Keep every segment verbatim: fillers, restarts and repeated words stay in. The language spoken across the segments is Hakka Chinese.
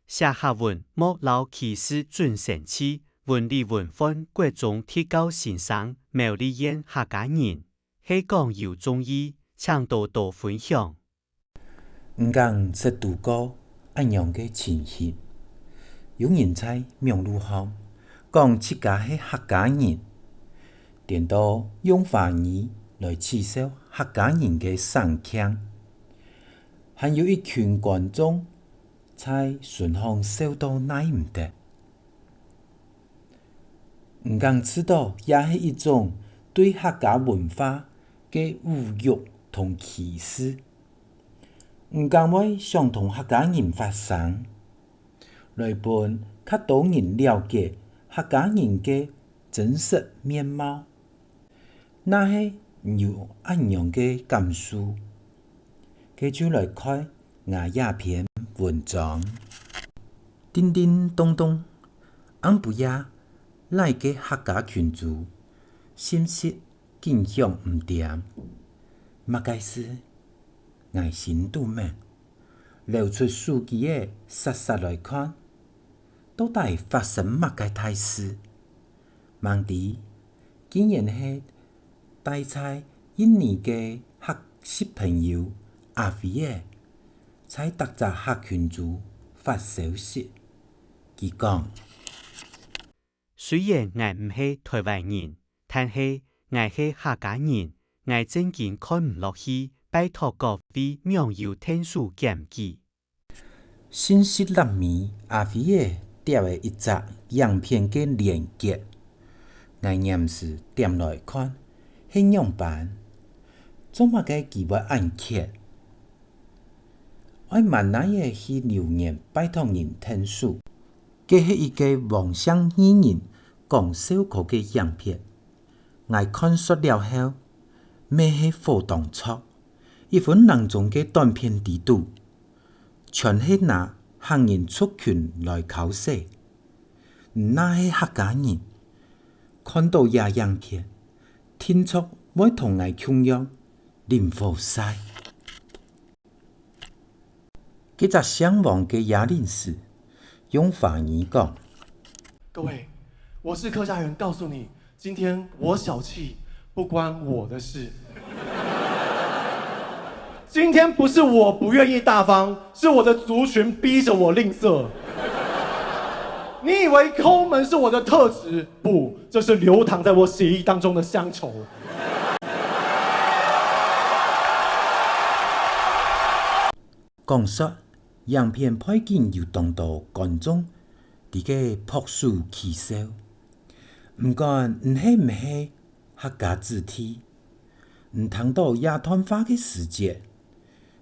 寫客文目摎歧視準生趣，文理文範國中特教先生，苗栗縣客家人，係講有中意，請多多分享。 毋敢識堵過恁樣个情形。有人在網路項講自家係客家人，顛倒用華語來恥笑客家人个省腔，還有一群觀眾在脣項笑到耐毋得。 毋敢試著也係一種對客家文化个侮辱同歧視。毋敢會想同客家人發聲，來分較多人了解客家人个真實面貌。若係你有恁樣个感受，該就來看𠊎這篇文章。叮叮咚咚， 暗晡夜，哪个客家群組，信息緊響毋恬。麼个事？𠊎心肚明，撈出手機仔煞煞來看，到底發生麼个大事？吂知，竟然係戴在印尼个客籍朋友阿輝仔，在逐隻客群組發消息。 佢講：「雖然𠊎毋係臺灣人，但係𠊎係客家人，𠊎正經看毋落去，拜託各位網友𢯭手檢舉。」信息落尾，阿輝仔貼了一隻影片个連結。𠊎黏時點來看，係仰般？做麼个佢會恁譴？ 愛麼人仔去留言拜託人𢯭手。該係一個黃姓藝人講笑科个影片。𠊎看煞了後，乜係火當著，一分零鐘个短片裡肚，全係拿客人族群來剾洗。若係客家人，看著這影片，定著會同𠊎共樣 淋火曬。該隻姓黃个野人士用華語講：「各位，我是客家人，告訴你，今天我小氣，不關我的事。今天不是我不願意大方，是我的族群逼著我吝啬。你以為摳門是我的特質？不，這是流淌在我血液當中的鄉愁。」 講煞，影片背景有當多觀眾在該拍手恥笑。毋管你係毋係客家子弟，你聽著這段話个時節，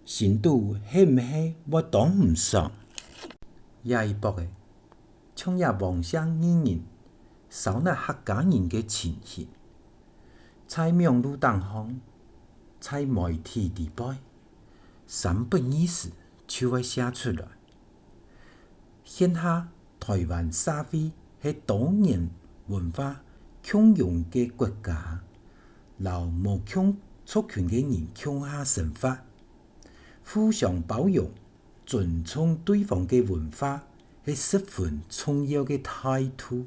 心肚係毋係會當毋爽？這一駁仔， 像這黃姓藝人燒㧯客家人个情形，在網路頂項，在媒體裡背，三不二時就會寫出來。現下臺灣社會係多元文化共融个國家，摎無共族群个人共下生活，互相包容， 尊重對方个文化係十分重要个態度。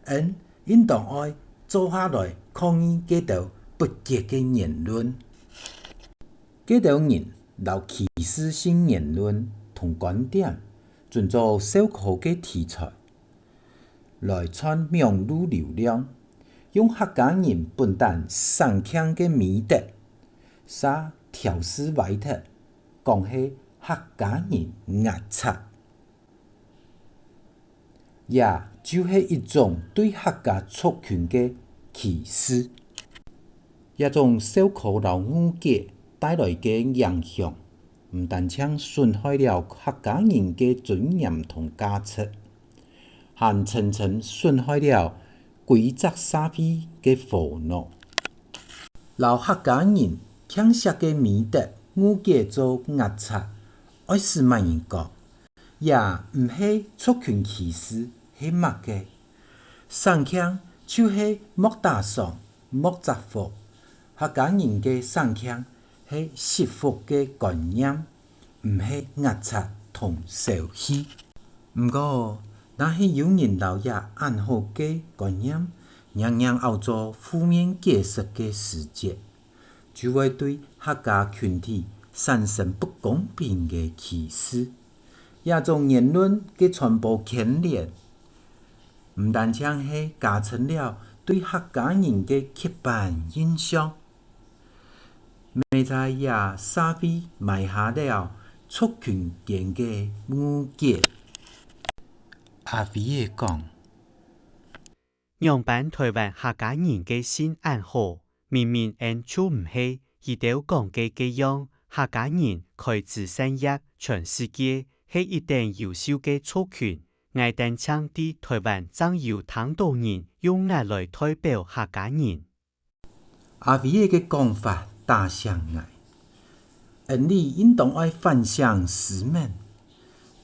𫣆應當愛做下來抗議該兜不潔个言論。該兜人摎歧視性言論同觀點，準做笑科个題材， 來賺網路流量，用客家人本旦省腔个美德，煞調試歪忒，講係客家人齧齪。這就係一種對客家族群个歧視。這種笑科摎誤解帶來个影響，毋單淨損害了客家人个尊嚴同價值， 還深深損害了歸隻社會个和樂。摎客家人共識个美德誤解做齧齪，愛使麼人講？這毋係族群歧視係麼个？省腔就係莫打爽、莫折服。客家人个省腔係惜福个觀念， 毋係齧齪同小氣。毋過，若係有人摎這恁好个觀念，硬硬拗做負面解釋个時節，就會對客家群體產生不公平个歧視。這種言論个傳播牽連，毋單淨係加深了對客家人个刻板印象， 乜在這社會埋下了族群間个誤解。阿輝仔講：仰般臺灣客家人个性恁好，明明𫣆就毋係佢兜講个該樣，客家人開枝散葉全世界，係一等優秀个族群。𠊎單淨在臺灣正有聽著人用𠊎來代表客家人。 阿輝仔个講法打醒𠊎，𫣆俚應當愛反省思愐，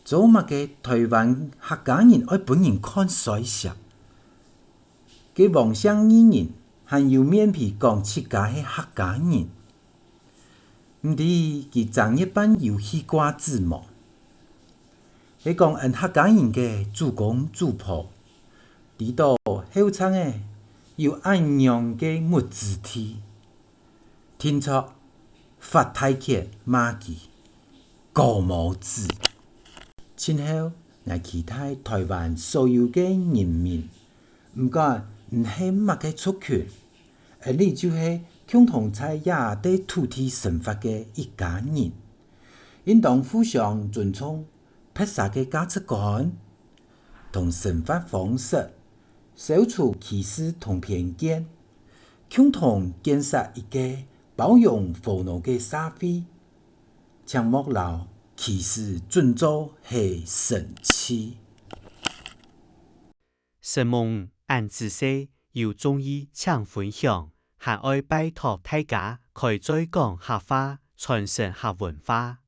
做麼个臺灣客家人愛分人看衰勢？該王姓藝人還有面皮講自家係客家人，毋知佢正月半有去掛紙無？ 係講𫣆客家人个祖公祖婆，知著後生仔有恁樣个無子弟，定著發大權罵佢，狗毛子。今後，𠊎期待臺灣所有个人民，毋管你係麼个族群，𫣆俚就係共同在這塊土地生活个一家人，應當互相尊重， 別儕个價值觀同生活方式，消除歧視同偏見，共同建設一個包容和平个社會。請莫摎歧視準做係神蹟。承蒙恁仔細，有中意請分享，還愛拜託大家開嘴講客話，傳承客文化。